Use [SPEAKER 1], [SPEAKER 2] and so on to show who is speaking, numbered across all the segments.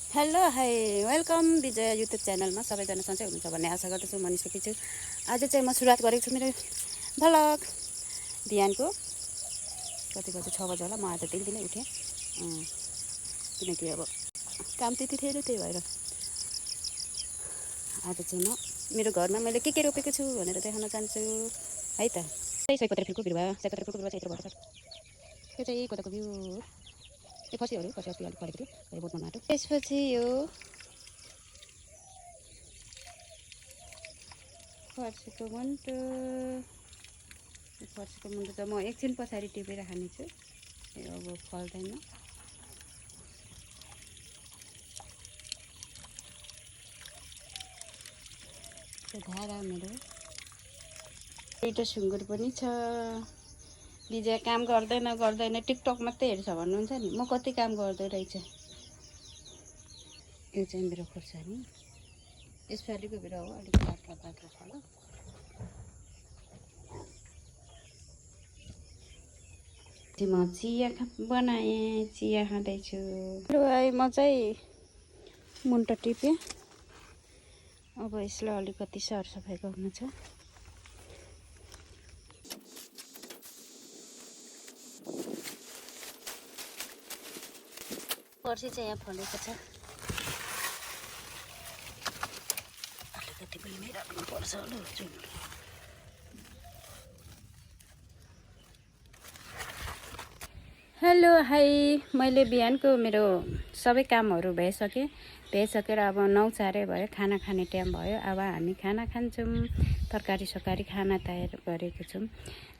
[SPEAKER 1] Hello hi welcome विजय YouTube च्यानलमा सबैजना सन्चै हुनुहुन्छ भन्ने आशा गर्दछु। म निस्केकी छु। आज चाहिँ म सुरुवात गरेको छु मेरो भ्लग बिहानको। कति बजे 6 बजे होला। म आज दिनै उठेँ किनकि अब काम त्यति थिएन, त्यही भएर आज चाहिँ म मेरो घरमा मैले के रोपेको छु भनेर देखाउन चाहन्छु है त। सयपत्री फुलको बिरुवा, सयपत्री फुलको बिरुवा चाहिँ यत्रो भएको छ। त्यो चाहिँ कोदाको बिउ हो। त्यो फर्सीहरू फर्सी अस्ति अलिक फलेको थियो, अहिले बोट आँट्यो। त्यसपछि यो फर्सीको मुन्टो त म एकछिन पछाडि टिपेर खानेछु। यो अब फल्दैन। त्यो धारा मेरो एउटा सुँगुर पनि छ। विजय काम गर्दैन टिकटक मात्रै हेर्छ भन्नुहुन्छ नि। म कति काम गर्दै रहेछ। यो चाहिँ मेरो खोर्सानी, यसपालिको बिरुवा हो। अलिक पातलो छ ल। म चिया बनाएँ, चिया खाँदैछु। म चाहिँ मुन्टो टिपेँ। अब यसलाई अलिकति सरसफाइ गर्नु छ। फर्सी चाहिँ यहाँ फलेको छ। अलिकति पनि राख्नुपर्छ होला। हेलो हाई, मैले बिहानको मेरो सबै कामहरू भइसकेर अब 9:04 भयो। खाना खाने टाइम भयो। अब हामी खाना खान्छौँ। तरकारी सकारी खाना तयार गरेको छौँ।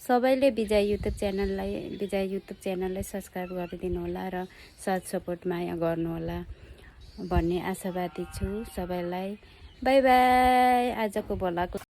[SPEAKER 1] सबैले विजय युट्युब च्यानललाई सब्सक्राइब गरिदिनु होला र साथ सपोर्ट माया गर्नुहोला भन्ने आशावादी छु सबैलाई। By by. आजको भ्लग